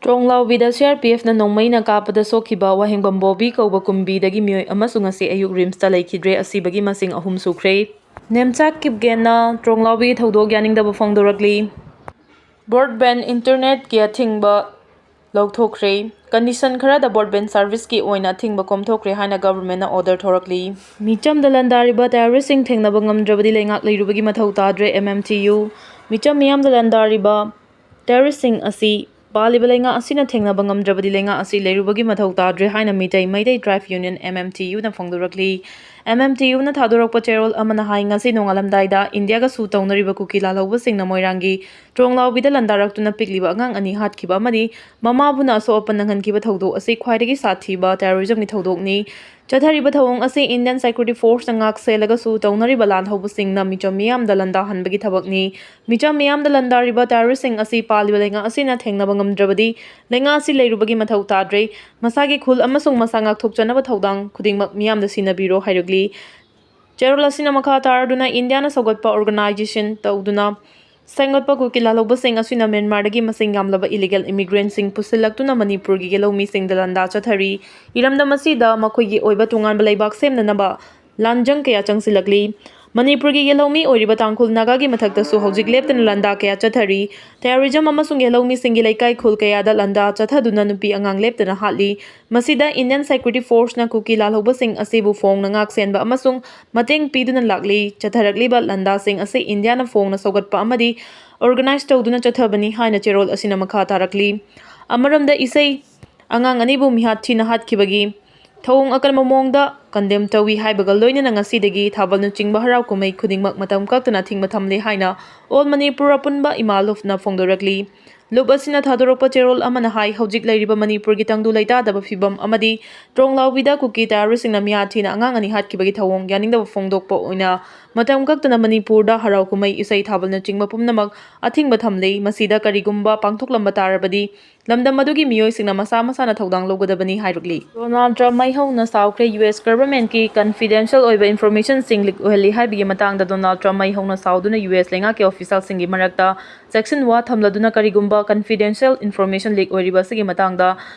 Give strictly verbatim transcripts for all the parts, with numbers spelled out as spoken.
ꯇ꯭ꯔꯣꯡꯂꯥꯎꯕꯤꯗ C R P ꯑꯦꯐꯅ ꯅꯣꯡꯃꯩꯅ ꯀꯥꯞꯄꯗ ꯁꯣꯛꯈꯤꯕ ꯋꯥꯍꯦꯡꯕꯝ ꯕꯣꯕꯤ ꯀꯧꯕ ꯀꯨꯝꯕꯤꯗꯒꯤ ꯃꯤꯑꯣꯏ ꯑꯃꯁꯨ ꯉꯁꯤ ꯑꯌꯨꯛ ꯔꯤꯝꯁꯇ ꯂꯩꯈꯤꯗ꯭ꯔꯦ꯫ ꯑꯁꯤꯕꯒꯤ ꯃꯁꯤꯡ ꯑꯍꯨꯝ ꯁꯨꯈ꯭ꯔꯦ꯫ ꯅꯦꯝꯆꯥꯛ ꯀꯤꯞꯒꯦꯟꯅ ꯇ꯭ꯔꯣꯡꯂꯥꯎꯕꯤꯒꯤ ꯊꯧꯗꯣꯛ ꯌꯥꯅꯤꯡꯗꯕ ꯐꯣꯡꯗꯣꯔꯛꯂꯤ꯫ ꯕ꯭ꯔꯣꯗꯕꯦꯟ ꯏꯟꯇꯔꯅꯦꯠꯀꯤ ꯑꯊꯤꯡꯕ ꯂꯧꯊꯣꯛꯈ꯭ꯔꯦ꯫ ꯀꯟꯗꯤꯁꯟ ꯈꯔꯗ ꯕ꯭ꯔꯣꯗꯕꯦꯟ ꯁꯥꯔꯚꯤꯁꯀꯤ ꯑꯣꯏꯅ ꯑꯊꯤꯡꯕ ꯀꯣꯝꯊꯣꯛꯈ꯭ꯔꯦ ꯍꯥꯏꯅ ꯒꯚꯔꯟꯃꯦꯟꯠꯅ ꯑꯣꯔꯗꯔ ꯊꯣꯔꯛꯂꯤ꯫ ꯃꯤꯆꯝꯗ ꯂꯥꯟꯗꯥꯔꯤꯕ ꯇꯦꯔꯣꯔꯤꯁ꯭ꯠꯁꯤꯡ ꯊꯦꯡꯅꯕ ꯉꯝꯗ꯭ꯔꯕꯗꯤ ꯂꯩꯉꯥꯛ ꯂꯩꯔꯨꯕꯒꯤ ꯃꯊꯧ ꯇꯥꯗ꯭ꯔꯦ, ꯑꯦꯝ ꯑꯦꯝ ꯇꯤ ꯌꯨ꯫ ꯃꯤꯆꯝ ꯃꯤꯌꯥꯝꯗ ꯂꯥꯟꯗꯥꯔꯤꯕ ꯇꯦꯔꯣꯔꯤꯁ꯭ꯠꯁꯤꯡ ꯑꯁꯤ ꯄꯥꯜꯂꯤꯕ ꯂꯩꯉꯥꯛ ꯑꯁꯤꯅ ꯊꯦꯡꯅꯕ ꯉꯝꯗ꯭ꯔꯕꯗꯤ ꯂꯩꯉꯥꯛ ꯑꯁꯤ ꯂꯩꯔꯨꯕꯒꯤ ꯃꯊꯧ ꯇꯥꯗ꯭ꯔꯦ ꯍꯥꯏꯅ Meetei Meitei tribe union, M M T ꯌꯨꯅ ꯐꯣꯡꯗꯣꯔꯛꯂꯤ꯫ ꯑꯦꯝ ꯑꯦꯝ ꯇꯤ ꯌꯨꯅ ꯊꯥꯗꯣꯔꯛꯄ ꯆꯦꯔꯣꯜ ꯑꯃꯅ ꯍꯥꯏ, ꯉꯁꯤ ꯅꯣꯡꯉꯥꯜꯂꯝꯗꯥꯏꯗ ꯏꯟꯗꯤꯌꯥꯒ ꯁꯨ ꯇꯧꯅꯔꯤꯕ ꯀꯨꯀꯤ ꯂꯥꯜꯍꯧꯕꯁꯤꯡꯅ ꯃꯣꯏꯔꯥꯡꯒꯤ ꯇ꯭ꯔꯣꯡꯂꯥꯎꯕꯤꯗ ꯂꯥꯟꯗꯥꯔꯛꯇꯨꯅ ꯄꯤꯛꯂꯤꯕ ꯑꯉꯥꯡ ꯑꯅꯤ ꯍꯥꯠꯈꯤꯕ ꯑꯃꯗꯤ ꯃꯃꯥꯕꯨꯅ ꯑꯁꯣꯛ ꯑꯄꯟ ꯅꯪꯍꯟꯈꯤꯕ ꯊꯧꯗꯣꯛ ꯑꯁꯤ ꯈ꯭ꯋꯥꯏꯗꯒꯤ ꯁꯥꯊꯤꯕ ꯇꯦꯔꯣꯔꯤꯖꯝꯒꯤ ꯊꯧꯗꯣꯛꯅꯤ꯫ ꯆꯠꯊꯔꯤꯕ ꯊꯧꯑꯣꯡ ꯑꯁꯤ ꯏꯟꯗꯤꯌꯟ ꯁꯦꯀ꯭ꯌꯨꯔꯤꯇꯤ ꯐꯣꯔꯁꯅ ꯉꯥꯛ ꯁꯦꯜꯂꯒꯁꯨ ꯇꯧꯅꯔꯤꯕ ꯂꯥꯟꯍꯧꯕꯁꯤꯡꯅ ꯃꯤꯆꯝ ꯃꯤꯌꯥꯝꯗ ꯂꯥꯟꯗꯥꯍꯟꯕꯒꯤ ꯊꯕꯛꯅꯤ꯫ ꯃꯤꯆꯝ ꯃꯤꯌꯥꯝꯗ ꯂꯥꯟꯗꯥꯔꯤꯕ ꯇꯦꯔꯣꯔꯤꯁ꯭ꯠꯁꯤꯡ ꯑꯁꯤ ꯄꯥꯜꯂꯤꯕ ꯂꯩꯉꯥꯛ ꯑꯁꯤꯅ ꯊꯦꯡꯅꯕ ꯉꯝꯗ꯭ꯔꯕꯗꯤ ꯂꯩꯉꯥꯛ ꯑꯁꯤ ꯂꯩꯔꯨꯕꯒꯤ ꯃꯊꯧ ꯇꯥꯗ꯭ꯔꯦ꯫ ꯃꯁꯥꯒꯤ ꯈꯨꯜ ꯑꯃꯁꯨꯡ ꯃꯁꯥ ꯉꯥꯛꯊꯣꯛꯆꯅꯕ ꯊꯧꯗꯥꯡ ꯈꯨꯗꯤꯡꯃꯛ ꯃꯤꯌꯥꯝꯗ ꯁꯤꯟꯅꯕꯤꯔꯣ ꯍꯥꯏꯔꯛꯂꯤ꯫ ꯆꯦꯔꯣꯜ ꯑꯁꯤꯅ ꯃꯈꯥ ꯇꯥꯔꯗꯨꯅ ꯏꯟꯗꯤꯌꯥꯅ ꯁꯧꯒꯠꯄ ꯑꯣꯔꯒꯅꯥꯏꯖꯦꯁꯟ ꯇꯧꯗꯨꯅ ꯁꯦꯝꯒꯠꯄ ꯀꯨꯀꯤ ꯂꯥꯜꯍꯧꯕꯁꯤꯡ ꯑꯁꯤꯅ ꯃ꯭ꯌꯥꯟꯃꯥꯔꯗꯒꯤ ꯃꯁꯤꯡ ꯌꯥꯝꯂꯕ ꯏꯂꯤꯒꯦꯜ ꯏꯃꯤꯒ꯭ꯔꯦꯟꯠꯁꯤꯡ ꯄꯨꯁꯤꯜꯂꯛꯇꯨꯅ ꯃꯅꯤꯄꯨꯔꯒꯤ ꯌꯦꯜꯍꯧꯃꯤꯁꯤꯡꯗ ꯂꯥꯟꯗꯥ ꯆꯠꯊꯔꯤ꯫ ꯏꯔꯝꯗꯝ ꯑꯁꯤꯗ ꯃꯈꯣꯏꯒꯤ ꯑꯣꯏꯕ ꯇꯣꯉꯥꯟꯕ ꯂꯩꯕꯥꯛ ꯁꯦꯝꯅꯅꯕ ꯂꯥꯟꯖꯪ ꯀꯌꯥ ꯆꯪꯁꯤꯜꯂꯛꯂꯤ꯫ ꯃꯅꯤꯄꯨꯔꯒꯤ ꯌꯦꯜꯍꯧꯃꯤ ꯑꯣꯏꯔꯤꯕ ꯇꯥꯡꯈꯨꯜ ꯅꯥꯒꯥꯒꯤ ꯃꯊꯛꯇꯁꯨ ꯍꯧꯖꯤꯛ ꯂꯦꯞꯇꯅ ꯂꯥꯟꯗꯥ ꯀꯌꯥ ꯆꯠꯊꯔꯤ꯫ ꯇꯦꯔꯣꯔꯤꯖꯝ ꯑꯃꯁꯨꯡ ꯌꯦꯜꯍꯧꯃꯤꯁꯤꯡꯒꯤ ꯂꯩꯀꯥꯏ ꯈꯨꯜ ꯀꯌꯥꯗ ꯂꯥꯟꯗꯥ ꯆꯠꯊꯗꯨꯅ ꯅꯨꯄꯤ ꯑꯉꯥꯡ ꯂꯦꯞꯇꯅ ꯍꯥꯠꯂꯤ꯫ ꯃꯁꯤꯗ ꯏꯟꯗꯤꯌꯟ ꯁꯦꯀ꯭ꯌꯨꯔꯤꯇꯤ ꯐꯣꯔꯁꯅ ꯀꯨꯀꯤ ꯂꯥꯜꯍꯧꯕꯁꯤꯡ ꯑꯁꯤꯕꯨ ꯐꯣꯡꯅ ꯉꯥꯛ ꯁꯦꯟꯕ ꯑꯃꯁꯨꯡ ꯃꯇꯦꯡ ꯄꯤꯗꯨꯅ ꯂꯥꯛꯂꯤ꯫ ꯆꯠꯊꯔꯛꯂꯤꯕ ꯂꯥꯟꯗꯥꯁꯤꯡ ꯑꯁꯤ ꯏꯟꯗꯤꯌꯥꯅ ꯐꯣꯡꯅ ꯁꯧꯒꯠꯄ ꯑꯃꯗꯤ ꯑꯣꯔꯒꯅꯥꯏꯖ ꯇꯧꯗꯨꯅ ꯆꯠꯊꯕꯅꯤ ꯍꯥꯏꯅ ꯆꯦꯔꯣꯜ ꯑꯁꯤꯅ ꯃꯈꯥ ꯇꯥꯔꯛꯂꯤ꯫ ꯑꯃꯔꯣꯝꯗ ꯏꯁꯩ ꯑꯉꯥꯡ ꯑꯅꯤꯕꯨ ꯃꯤꯍꯥꯠ ꯊꯤꯅ ꯍꯥꯠꯈꯤꯕꯒꯤ ꯊꯧꯑꯣꯡ ꯑꯀꯟꯕ ꯃꯑꯣꯡꯗ ꯀꯟꯗꯦꯝ ꯇꯧꯏ ꯍꯥꯏꯕꯒ ꯂꯣꯏꯅꯅ ꯉꯁꯤꯗꯒꯤ ꯊꯥꯕꯜꯅꯆꯤꯡꯕ ꯍꯔꯥꯎ ꯀꯨꯝꯍꯩ ꯈꯨꯗꯤꯡꯃꯛ ꯃꯇꯝ ꯀꯛꯇꯅ ꯊꯤꯡꯕ ꯊꯝꯂꯦ ꯍꯥꯏꯅ ꯑꯣꯜ ꯃꯅꯤꯄꯨꯔ ꯑꯄꯨꯟꯕ ꯏꯃꯥ ꯂꯨꯞꯅ ꯐꯣꯡꯗꯣꯔꯛꯂꯤ꯫ ꯂꯨꯞ ꯑꯁꯤꯅ ꯊꯥꯗꯣꯔꯛꯄ ꯆꯦꯔꯣꯜ ꯑꯃꯅ ꯍꯥꯏ, ꯍꯧꯖꯤꯛ ꯂꯩꯔꯤꯕ ꯃꯅꯤꯄꯨꯔꯒꯤ ꯇꯪꯗꯨ ꯂꯩꯇꯥꯗꯕ ꯐꯤꯕꯝ ꯑꯃꯗꯤ ꯇ꯭ꯔꯣꯡꯂꯥꯎꯕꯤꯗ ꯀꯨꯀꯤ ꯇꯦꯔꯣꯔꯤꯁ꯭ꯠꯁꯤꯡꯅ ꯃꯤꯍꯥꯠ ꯊꯤꯅ ꯑꯉꯥꯡ ꯑꯅꯤ ꯍꯥꯠꯈꯤꯕꯒꯤ ꯊꯧꯑꯣꯡ ꯌꯥꯅꯤꯡꯗꯕ ꯐꯣꯡꯗꯣꯛꯄ ꯑꯣꯏꯅ ꯃꯇꯝ ꯀꯛꯇꯅ ꯃꯅꯤꯄꯨꯔꯗ ꯍꯔꯥꯎ ꯀꯨꯝꯍꯩ, ꯏꯁꯩ ꯊꯥꯕꯅꯆꯤꯡꯕ ꯄꯨꯝꯅꯃꯛ ꯑꯊꯤꯡꯕ ꯊꯝꯂꯤ꯫ ꯃꯁꯤꯗ ꯀꯔꯤꯒꯨꯝꯕ ꯄꯥꯡꯊꯣꯛꯂꯝꯕ ꯇꯥꯔꯕꯗꯤ ꯂꯝꯗꯝ ꯑꯗꯨꯒꯤ ꯃꯤꯑꯣꯏꯁꯤꯡꯅ ꯃꯁꯥ ꯃꯁꯥꯅ ꯊꯧꯗꯥꯡ ꯂꯧꯒꯗꯕꯅꯤ ꯍꯥꯏꯔꯛꯂꯤ꯫ ꯗꯣꯅꯥꯜꯗ ꯇ꯭ꯔꯝꯞ ꯃꯩ ꯍꯧꯅ ꯁꯥꯎꯈ꯭ꯔꯦ꯫ ꯌꯨ ꯑꯦꯁ ꯒꯚꯔꯟꯃꯦꯟꯠꯀꯤ ꯀꯟꯐꯤꯗꯦꯟꯁꯤꯌꯦꯜ ꯑꯣꯏꯕ ꯏꯟꯐꯣꯔꯃꯦꯁꯟꯁꯤꯡ ꯂꯤꯛ ꯑꯣꯏꯍꯜꯂꯤ ꯍꯥꯏꯕꯒꯤ ꯃꯇꯥꯡꯗ ꯗꯣꯅꯥꯜꯗ ꯇ꯭ꯔꯝꯞ ꯃꯩ ꯍꯧꯅ ꯁꯥꯎꯗꯨꯅ ꯌꯨ ꯑꯦꯁ ꯂꯩꯉꯥꯛꯀꯤ ꯑꯣꯐꯤꯁꯤꯌꯦꯜꯁꯤꯡꯒꯤ ꯃꯔꯛꯇ ꯆꯦꯛꯁꯤꯟꯋꯥ ꯊꯝꯂꯗꯨꯅ ꯀꯔꯤꯒꯨꯝꯕ ꯀꯟꯐꯤꯗꯦꯟꯁꯤꯌꯦꯜ ꯏꯟꯐꯣꯔꯃꯦꯁꯟ ꯂꯤꯛ ꯑꯣꯏꯔꯤꯕ ꯑꯁꯤꯒꯤ ꯃꯇꯥꯡꯗ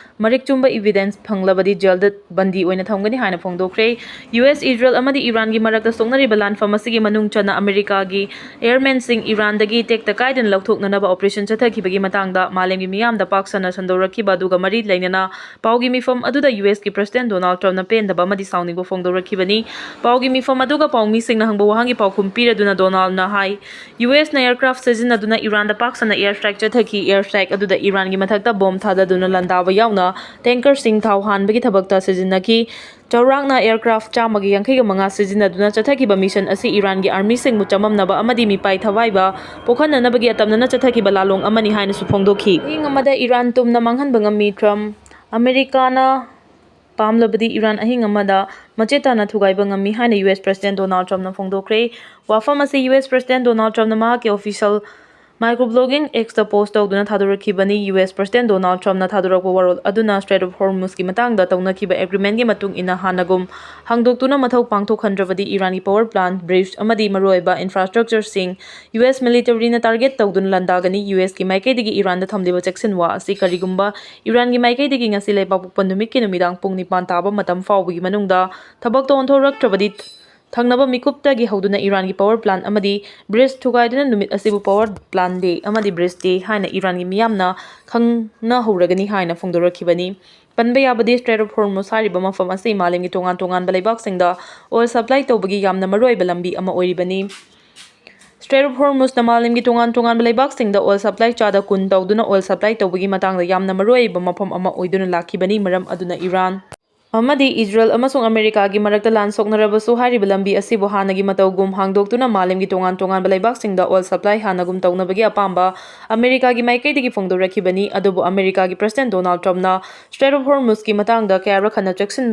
ꯃꯔꯤꯛ ꯆꯨꯝꯕ ꯏꯚꯤꯗꯦꯟꯁ ꯐꯪꯂꯕꯗꯤ ꯖꯦꯜꯗ ꯕꯟꯗꯤ ꯑꯣꯏꯅ ꯊꯝꯒꯅꯤ ꯍꯥꯏꯅ ꯐꯣꯡꯗꯣꯛꯈ꯭ꯔꯦ꯫ ꯌꯨ ꯑꯦꯁ, ꯏꯖꯔꯦꯜ ꯑꯃꯗꯤ ꯏꯔꯥꯟꯒꯤ ꯃꯔꯛꯇ ꯁꯣꯛꯅꯔꯤꯕ ꯂꯥꯟꯐꯝ ꯑꯁꯤꯒꯤ ꯃꯅꯨꯡ ꯆꯟꯅ ꯑꯃꯦꯔꯤꯀꯥꯒꯤ ꯑꯦꯌꯔꯃꯦꯟꯁꯤꯡ ꯏꯔꯥꯟꯗꯒꯤ ꯇꯦꯛꯇ ꯀꯥꯏꯗꯅ ꯂꯧꯊꯣꯛꯅꯅꯕ ꯑꯣꯄꯔꯦꯁꯟ ꯆꯠꯊꯈꯤꯕꯒꯤ ꯃꯇꯥꯡꯗ ꯃꯥꯂꯦꯝꯒꯤ ꯃꯤꯌꯥꯝꯗ ꯄꯥꯛ ꯁꯟꯅ ꯁꯟꯗꯣꯔꯛꯈꯤꯕ ꯑꯗꯨꯒ ꯃꯔꯤ ꯂꯩꯅꯅ ꯄꯥꯎꯒꯤ ꯃꯤꯐꯝ ꯑꯗꯨꯗ ꯌꯨ ꯑꯦꯁꯀꯤ ꯄ꯭ꯔꯁꯤꯗꯦꯟꯠ ꯗꯣꯅꯥꯜꯗ ꯇ꯭ꯔꯝꯞꯅ ꯄꯦꯟꯗꯕ ꯑꯃꯗꯤ ꯁꯥꯎꯅꯤꯡꯕ ꯐꯣꯡꯗꯣꯔꯛꯈꯤꯕꯅꯤ꯫ ꯄꯥꯎꯒꯤ ꯃꯤꯐꯝ ꯑꯗꯨꯒ ꯄꯥꯎꯃꯤꯁꯤꯡꯅ ꯍꯪꯕ ꯋꯥꯍꯪꯒꯤ ꯄꯥꯎꯈꯨꯝ ꯄꯤꯔꯗꯨꯅ ꯗꯣꯅꯥꯜꯗꯅ ꯍꯥꯏ, ꯌꯨ ꯑꯦꯁꯅ ꯑꯦꯌꯔꯀ꯭ꯔꯥꯐ ꯁꯤꯖꯤꯟꯅꯗꯨꯅ ꯏꯔꯥꯟꯗ ꯄꯥꯛ ꯁꯟꯅ ꯑꯦꯌꯔ ꯁ꯭ꯇ꯭ꯔꯥꯏꯛ ꯆꯠꯊꯈꯤ꯫ ꯑꯦꯌꯔ ꯁ꯭ꯇ꯭ꯔꯥꯏꯛ ꯑꯗꯨꯗ ꯏꯔꯥꯟꯒꯤ ꯃꯊꯛꯇ ꯕꯣꯝ ꯊꯥꯗꯗꯨꯅ ꯂꯥꯟꯗꯥꯕ ꯌꯥꯎꯅ ꯇꯦꯡꯀꯔꯁꯤꯡ ꯊꯥꯎ ꯍꯥꯟꯕꯒꯤ ꯊꯕꯛꯇ ꯁꯤꯖꯤꯟꯅꯈꯤ꯫ ꯆꯥꯎꯔꯥꯛꯅ ꯑꯦꯌꯔꯀ꯭ꯔꯥꯐ ꯆꯥꯝꯃꯒ ꯌꯥꯡꯈꯩꯒ ꯃꯉꯥ ꯁꯤꯖꯤꯟꯅꯗꯨꯅ ꯆꯠꯊꯈꯤꯕ ꯃꯤꯁꯟ ꯑꯁꯤ ꯏꯔꯥꯟꯒꯤ ꯑꯥꯔꯃꯤꯁꯤꯡꯕꯨ ꯆꯃꯝꯅꯕ ꯑꯃꯗꯤ ꯃꯤꯄꯥꯏ ꯊꯋꯥꯏꯕ ꯄꯣꯛꯍꯟꯅꯅꯕꯒꯤ ꯑꯇꯝꯅꯅ ꯆꯠꯊꯈꯤꯕ ꯂꯥꯂꯣꯡ ꯑꯃꯅꯤ ꯍꯥꯏꯅꯁꯨ ꯐꯣꯡꯗꯣꯛꯈꯤ꯫ ꯑꯍꯤꯡ ꯑꯃꯗ ꯏꯔꯥꯟ ꯇꯨꯝꯅ ꯃꯥꯡꯍꯟꯕ ꯉꯝꯃꯤ ꯇ꯭ꯔꯝꯞ꯫ ꯑꯃꯦꯔꯤꯀꯥꯅ ꯄꯥꯝꯂꯕꯗꯤ ꯏꯔꯥꯟ ꯑꯍꯤꯡ ꯑꯃꯗ ꯃꯆꯦꯠ ꯇꯥꯅ ꯊꯨꯒꯥꯏꯕ ꯉꯝꯃꯤ ꯍꯥꯏꯅ ꯌꯨ ꯑꯦꯁ ꯄ꯭ꯔꯁꯤꯗꯦꯟꯠ ꯗꯣꯅꯥꯜꯗ ꯇ꯭ꯔꯝꯞꯅ ꯐꯣꯡꯗꯣꯛꯈ꯭ꯔꯦ꯫ ꯋꯥꯐꯝ ꯑꯁꯤ ꯌꯨ ꯑꯦꯁ ꯄ꯭ꯔꯁꯤꯗꯦꯟꯠ ꯗꯣꯅꯥꯜꯗ ꯇ꯭ꯔꯝꯞꯅ ꯃꯍꯥꯛꯀꯤ ꯑꯣꯐꯤꯁꯤꯌꯦꯜ ꯃꯥꯏꯀ꯭ꯔꯣꯕ꯭ꯂꯣꯒꯤꯡ ꯑꯦꯛꯁꯇ ꯄꯣꯁꯠ ꯇꯧꯗꯨꯅ ꯊꯥꯗꯣꯔꯛꯈꯤꯕꯅꯤ꯫ ꯌꯨ ꯑꯦꯁ ꯄ꯭ꯔꯁꯤꯗꯦꯟꯠ ꯗꯣꯅꯥꯜꯗ ꯇ꯭ꯔꯝꯞꯅ ꯊꯥꯗꯣꯔꯛꯄ ꯋꯥꯔꯣꯜ ꯑꯗꯨꯅ ꯁ꯭ꯇ꯭ꯔꯦꯠ ꯑꯣꯐ ꯍꯣꯔꯃꯨꯖꯀꯤ ꯃꯇꯥꯡꯗ ꯇꯧꯅꯈꯤꯕ ꯑꯦꯒ꯭ꯔꯤꯃꯦꯟꯠꯀꯤ ꯃꯇꯨꯡ ꯏꯟꯅ ꯍꯥꯟꯅꯒꯨꯝ ꯍꯥꯡꯗꯣꯛꯇꯨꯅ ꯃꯊꯧ ꯄꯥꯡꯊꯣꯛꯍꯟꯗ꯭ꯔꯕꯗꯤ ꯏꯔꯥꯟꯒꯤ ꯄꯥꯋꯔ ꯄ꯭ꯂꯥꯟꯠ, ꯕ꯭ꯔꯤꯖ ꯑꯃꯗꯤ ꯃꯔꯨꯑꯣꯏꯕ ꯏꯟꯐ꯭ꯔꯥꯁ꯭ꯇ꯭ꯔꯛꯆꯔꯁꯤꯡ ꯌꯨ ꯑꯦꯁ ꯃꯤꯂꯤꯇꯔꯤꯅ ꯇꯥꯔꯒꯦꯠ ꯇꯧꯗꯨꯅ ꯂꯥꯟꯗꯥꯒꯅꯤ꯫ ꯌꯨ ꯑꯦꯁꯀꯤ ꯃꯥꯏꯀꯩꯗꯒꯤ ꯏꯔꯥꯟꯗ ꯊꯝꯂꯤꯕ ꯆꯦꯛꯁꯤꯟꯋꯥ ꯑꯁꯤ ꯀꯔꯤꯒꯨꯝꯕ ꯏꯔꯥꯟꯒꯤ ꯃꯥꯏꯀꯩꯗꯒꯤ ꯉꯁꯤ ꯂꯩꯕꯥꯛꯄꯣꯛꯄ ꯅꯨꯃꯤꯠꯀꯤ ꯅꯨꯃꯤꯗꯥꯡ ꯄꯨꯡ ꯅꯤꯄꯥꯟ ꯇꯥꯕ ꯃꯇꯝ ꯐꯥꯎꯕꯒꯤ ꯃꯅꯨꯡꯗ ꯊꯕꯛꯇ ꯑꯣꯟꯊꯣꯔꯛꯇ꯭ꯔꯕꯗꯤ ꯊꯪꯅꯕ ꯃꯤꯀꯨꯞꯇꯒꯤ ꯍꯧꯗꯨꯅ ꯏꯔꯥꯟꯒꯤ ꯄꯥꯋꯔ ꯄ꯭ꯂꯥꯟꯠ ꯑꯃꯗꯤ ꯕ꯭ꯔꯤꯖ ꯊꯨꯒꯥꯏꯗꯨꯅ ꯅꯨꯃꯤꯠ ꯑꯁꯤꯕꯨ ꯄꯥꯋꯔ ꯄ꯭ꯂꯥꯟꯠ ꯗꯦ ꯑꯃꯗꯤ ꯕ꯭ꯔꯤꯖ ꯗꯦ ꯍꯥꯏꯅ ꯏꯔꯥꯟꯒꯤ ꯃꯤꯌꯥꯝꯅ ꯈꯪꯅꯍꯧꯔꯒꯅꯤ ꯍꯥꯏꯅ ꯐꯣꯡꯗꯣꯔꯛꯈꯤꯕꯅꯤ꯫ ꯄꯟꯕ ꯌꯥꯕꯗꯤ ꯁ꯭ꯇ꯭ꯔꯦꯠ ꯑꯣꯐ ꯍꯣꯔꯃꯨꯖ ꯍꯥꯏꯔꯤꯕ ꯃꯐꯝ ꯑꯁꯤ ꯃꯥꯂꯦꯝꯒꯤ ꯇꯣꯉꯥꯟ ꯇꯣꯉꯥꯟꯕ ꯂꯩꯕꯥꯛꯁꯤꯡꯗ ꯑꯣꯏꯜ ꯁꯄ꯭ꯂꯥꯏ ꯇꯧꯕꯒꯤ ꯌꯥꯝꯅ ꯃꯔꯨꯑꯣꯏꯕ ꯂꯝꯕꯤ ꯑꯃ ꯑꯣꯏꯔꯤꯕꯅꯤ꯫ ꯁ꯭ꯇ꯭ꯔꯦꯠ ꯑꯣꯐ ꯍꯣꯔꯃꯨꯖꯅ ꯃꯥꯂꯦꯝꯒꯤ ꯇꯣꯉꯥꯟ ꯇꯣꯉꯥꯟꯕ ꯂꯩꯕꯥꯛꯁꯤꯡꯗ ꯑꯣꯏꯜ ꯁꯄ꯭ꯂꯥꯏ ꯆꯥꯗ ꯀꯨꯟ ꯇꯧꯗꯨꯅ ꯑꯣꯏꯜ ꯁꯄ꯭ꯂꯥꯏ ꯇꯧꯕꯒꯤ ꯃꯇꯥꯡꯗ ꯌꯥꯝꯅ ꯃꯔꯨꯑꯣꯏꯕ ꯃꯐꯝ ꯑꯃ ꯑꯣꯏꯗꯨꯅ ꯂꯥꯛꯈꯤꯕꯅꯤ꯫ ꯃꯔꯝ ꯑꯗꯨꯅ ꯏꯔꯥꯟ ꯑꯃꯗꯤ ꯏꯖꯔꯦꯜ ꯑꯃꯁꯨꯡ ꯑꯃꯦꯔꯤꯀꯥꯒꯤ ꯃꯔꯛꯇ ꯂꯥꯟ ꯁꯣꯛꯅꯔꯕꯁꯨ ꯍꯥꯏꯔꯤꯕ ꯂꯝꯕꯤ ꯑꯁꯤꯕꯨ ꯍꯥꯟꯅꯒꯤ ꯃꯇꯧꯒꯨꯝ ꯍꯥꯡꯗꯣꯛꯇꯨꯅ ꯃꯥꯂꯦꯝꯒꯤ ꯇꯣꯉꯥꯟ ꯇꯣꯉꯥꯟꯕ ꯂꯩꯕꯥꯛꯁꯤꯡꯗ ꯑꯣꯏꯜ ꯁꯄ꯭ꯂꯥꯏ ꯍꯥꯟꯅꯒꯨꯝ ꯇꯧꯅꯕꯒꯤ ꯑꯄꯥꯝꯕ ꯑꯃꯦꯔꯤꯀꯥꯒꯤ ꯃꯥꯏꯀꯩꯗꯒꯤ ꯐꯣꯡꯗꯣꯔꯛꯈꯤꯕꯅꯤ꯫ ꯑꯗꯨꯕꯨ ꯑꯃꯦꯔꯤꯀꯥꯒꯤ ꯄ꯭ꯔꯁꯤꯗꯦꯟꯠ ꯗꯣꯅꯥꯜꯗ ꯇ꯭ꯔꯝꯞꯅ ꯁ꯭ꯇ꯭ꯔꯦꯠ ꯑꯣꯐ ꯍꯣꯔꯃꯨꯖꯀꯤ ꯃꯇꯥꯡꯗ ꯀꯌꯥꯔꯛ ꯍꯟꯅ ꯆꯦꯛꯁꯤꯟ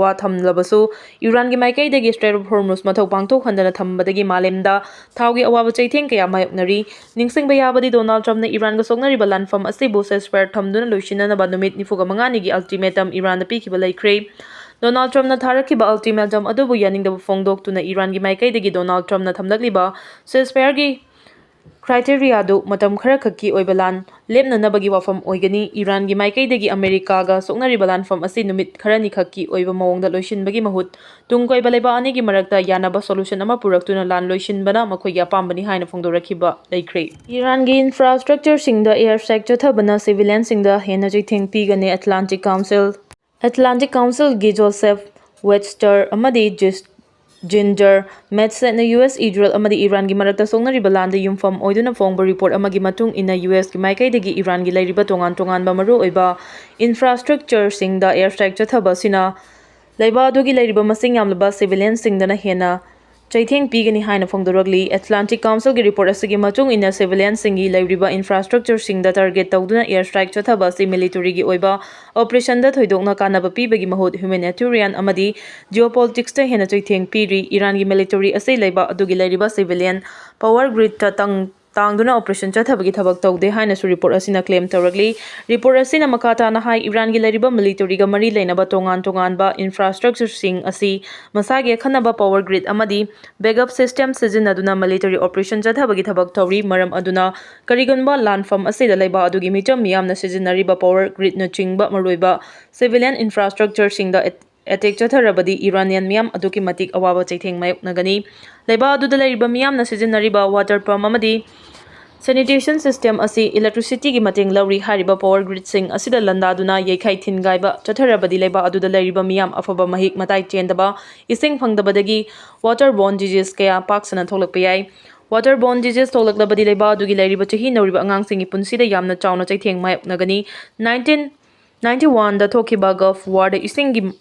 ꯋꯥ ꯊꯝꯂꯕꯁꯨ, ꯏꯔꯥꯟꯒꯤ ꯃꯥꯏꯀꯩꯗꯒꯤ Strait of Hormuz ꯃꯊꯧ ꯄꯥꯡꯊꯣꯛꯍꯟꯗꯅ ꯊꯝꯕꯗꯒꯤ ꯃꯥꯂꯦꯝꯗ ꯊꯥꯎꯒꯤ ꯑꯋꯥꯕ ꯆꯩꯊꯦꯡ ꯀꯌꯥ ꯃꯥꯌꯣꯛꯅꯔꯤ꯫ ꯅꯤꯡꯁꯤꯡꯕ ꯌꯥꯕꯗꯤ, ꯗꯣꯅꯥꯜꯗ ꯇ꯭ꯔꯝꯞꯅ ꯏꯔꯥꯟꯒ ꯁꯣꯛꯅꯔꯤꯕ ꯂꯥꯟꯐꯝ ꯑꯁꯤꯕꯨ ceasefire ꯊꯝꯗꯨꯅ ꯂꯣꯏꯁꯤꯟꯅꯅꯕ ꯅꯨꯃꯤꯠ ꯅꯤꯐꯨꯒ ꯃꯉꯥꯅꯤꯒꯤ ultimatum ꯏꯔꯥꯟꯗ ꯄꯤꯈꯤꯕ ꯂꯩꯈ꯭ꯔꯦ꯫ ꯗꯣꯅꯥꯜꯗ ꯇ꯭ꯔꯝꯞꯅ ꯊꯥꯔꯛꯈꯤꯕ ultimatum ꯑꯗꯨꯕꯨ ꯌꯥꯅꯤꯡꯗꯕ ꯐꯣꯡꯗꯣꯛꯇꯨꯅ ꯏꯔꯥꯟꯒꯤ ꯃꯥꯏꯀꯩꯗꯒꯤ ꯗꯣꯅꯥꯜꯗ ꯇ꯭ꯔꯝꯞꯅ ꯊꯝꯂꯛꯂꯤꯕ ceasefireꯒꯤ criteriaꯗꯨ ꯃꯇꯝ ꯈꯔꯈꯛꯀꯤ ꯑꯣꯏꯕ ꯂꯥꯟ ꯂꯦꯞꯅꯅꯕꯒꯤ ꯋꯥꯐꯝ ꯑꯣꯏꯒꯅꯤ꯫ ꯏꯔꯥꯟꯒꯤ ꯃꯥꯏꯀꯩꯗꯒꯤ ꯑꯃꯦꯔꯤꯀꯥꯒ ꯁꯣꯛꯅꯔꯤꯕ ꯂꯥꯟꯐꯝ ꯑꯁꯤ ꯅꯨꯃꯤꯠ ꯈꯔꯅꯤꯈꯛꯀꯤ ꯑꯣꯏꯕ ꯃꯑꯣꯡꯗ ꯂꯣꯏꯁꯤꯟꯕꯒꯤ ꯃꯍꯨꯠ, ꯇꯨꯡ ꯀꯣꯏꯕ ꯂꯩꯕꯥꯛ ꯑꯅꯤꯒꯤ ꯃꯔꯛꯇ ꯌꯥꯅꯕ solution ꯑꯃ ꯄꯨꯔꯛꯇꯨꯅ ꯂꯥꯟ ꯂꯣꯏꯁꯤꯟꯕꯅ ꯃꯈꯣꯏꯒꯤ ꯑꯄꯥꯝꯕꯅꯤ ꯍꯥꯏꯅ ꯐꯣꯡꯗꯣꯔꯛꯈꯤꯕ ꯂꯩꯈ꯭ꯔꯦ꯫ ꯏꯔꯥꯟꯒꯤ infrastructureꯁꯤꯡꯗ air strike ꯆꯠꯊꯕꯅ civilianꯁꯤꯡꯗ ꯍꯦꯟꯅ ꯆꯩꯊꯦꯡ ꯄꯤꯒꯅꯤ꯫ Atlantic Council, Atlantic Councilꯒꯤ Joseph Webster ꯑꯃꯗꯤ Jis-, Ginger Metzgetꯅ U S, Israel ꯑꯃꯗꯤ ꯏꯔꯥꯟꯒꯤ ꯃꯔꯛꯇ ꯁꯣꯛꯅꯔꯤꯕ ꯂꯥꯟꯗ ꯌꯨꯝꯐꯝ ꯑꯣꯏꯗꯨꯅ ꯐꯣꯡꯕ report ꯑꯃꯒꯤ ꯃꯇꯨꯡ ꯏꯟꯅ, U Sꯀꯤ ꯃꯥꯏꯀꯩꯗꯒꯤ ꯏꯔꯥꯟꯒꯤ ꯂꯩꯔꯤꯕ ꯇꯣꯉꯥꯟ ꯇꯣꯉꯥꯟꯕ ꯃꯔꯨꯑꯣꯏꯕ infrastructureꯁꯤꯡꯗ air strike ꯆꯠꯊꯕ ꯑꯁꯤꯅ ꯂꯩꯕꯥꯛ ꯑꯗꯨꯒꯤ ꯂꯩꯔꯤꯕ ꯃꯁꯤꯡ ꯌꯥꯝꯂꯕ civilianꯁꯤꯡꯗꯅ ꯍꯦꯟꯅ ꯆꯩꯊꯦꯡ ꯄꯤꯒꯅꯤ ꯍꯥꯏꯅ ꯐꯣꯡꯗꯣꯔꯛꯂꯤ꯫ Atlantic Councilꯒꯤ report ꯑꯁꯤꯒꯤ ꯃꯇꯨꯡ ꯏꯟꯅ, civilianꯁꯤꯡꯒꯤ ꯂꯩꯔꯤꯕ infrastructureꯁꯤꯡꯗ target ꯇꯧꯗꯨꯅ air strike ꯆꯠꯊꯕ ꯑꯁꯤ militaryꯒꯤ ꯑꯣꯏꯕ operationꯗ ꯊꯣꯏꯗꯣꯛꯅ ꯀꯥꯟꯅꯕ ꯄꯤꯕꯒꯤ ꯃꯍꯨꯠ, humanitarian ꯑꯃꯗꯤ geopoliticsꯇ ꯍꯦꯟꯅ ꯆꯩꯊꯦꯡ ꯄꯤꯔꯤ꯫ ꯏꯔꯥꯟꯒꯤ military ꯑꯁꯤ ꯂꯩꯕꯥꯛ ꯑꯗꯨꯒꯤ ꯂꯩꯔꯤꯕ civilian power gridꯇ ꯇꯪ ꯇꯥꯡꯗꯨꯅ operation ꯆꯠꯊꯕꯒꯤ ꯊꯕꯛ ꯇꯧꯗꯦ ꯍꯥꯏꯅꯁꯨ report ꯑꯁꯤꯅ claim ꯇꯧꯔꯛꯂꯤ꯫ Report ꯑꯁꯤꯅ ꯃꯈꯥ ꯇꯥꯅ ꯍꯥꯏ, ꯏꯔꯥꯟꯒꯤ ꯂꯩꯔꯤꯕ militaryꯒ ꯃꯔꯤ ꯂꯩꯅꯕ ꯇꯣꯉꯥꯟ ꯇꯣꯉꯥꯟꯕ infrastructureꯁꯤꯡ ꯑꯁꯤ ꯃꯁꯥꯒꯤ ꯑꯈꯟꯅꯕ power grid ꯑꯃꯗꯤ backup system ꯁꯤꯖꯤꯟꯅꯗꯨꯅ military operation ꯆꯠꯊꯕꯒꯤ ꯊꯕꯛ ꯇꯧꯔꯤ꯫ ꯃꯔꯝ ꯑꯗꯨꯅ, ꯀꯔꯤꯒꯨꯝꯕ ꯂꯥꯟꯐꯝ ꯑꯁꯤꯗ ꯂꯩꯕꯥꯛ ꯑꯗꯨꯒꯤ ꯃꯤꯆꯝ ꯃꯤꯌꯥꯝꯅ ꯁꯤꯖꯤꯟꯅꯔꯤꯕ power gridꯅꯆꯤꯡꯕ ꯃꯔꯨꯑꯣꯏꯕ civilian infrastructureꯁꯤꯡꯗ attack ꯆꯠꯊꯔꯕꯗꯤ, Iranian ꯃꯤꯌꯥꯝ ꯑꯗꯨꯛꯀꯤ ꯃꯇꯤꯛ ꯑꯋꯥꯕ ꯆꯩꯊꯦꯡ ꯃꯥꯌꯣꯛꯅꯒꯅꯤ꯫ ꯂꯩꯕꯥꯛ ꯑꯗꯨꯗ ꯂꯩꯔꯤꯕ ꯃꯤꯌꯥꯝꯅ ꯁꯤꯖꯤꯟꯅꯔꯤꯕ water pump ꯑꯃꯗꯤ sanitation system ꯑꯁꯤ electricityꯒꯤ ꯃꯇꯦꯡ ꯂꯧꯔꯤ꯫ ꯍꯥꯏꯔꯤꯕ power gridꯁꯤꯡ ꯑꯁꯤꯗ ꯂꯥꯟꯗꯥꯗꯨꯅ ꯌꯩꯈꯥꯏ ꯊꯤꯟꯒꯥꯏꯕ ꯆꯠꯊꯔꯕꯗꯤ, ꯂꯩꯕꯥꯛ ꯑꯗꯨꯗ ꯂꯩꯔꯤꯕ ꯃꯤꯌꯥꯝ ꯑꯐꯕ ꯃꯍꯤꯛ ꯃꯇꯥꯏ ꯆꯦꯟꯗꯕ, ꯏꯁꯤꯡ ꯐꯪꯗꯕꯗꯒꯤ water borne disease ꯀꯌꯥ ꯄꯥꯛ ꯁꯟꯅ ꯊꯣꯛꯂꯛꯄ ꯌꯥꯏ꯫ Water borne disease ꯊꯣꯛꯂꯛꯂꯕꯗꯤ, ꯂꯩꯕꯥꯛ ꯑꯗꯨꯒꯤ ꯂꯩꯔꯤꯕ ꯆꯍꯤ ꯅꯧꯔꯤꯕ ꯑꯉꯥꯡꯁꯤꯡꯒꯤ ꯄꯨꯟꯁꯤꯗ ꯌꯥꯝꯅ ꯆꯥꯎꯅ ꯆꯩꯊꯦꯡ ꯃꯥꯌꯣꯛꯅꯒꯅꯤ꯫ Nineteen ninety oneꯗ ꯊꯣꯛꯈꯤꯕ Gulf Warꯗ ꯏꯁꯤꯡꯒꯤ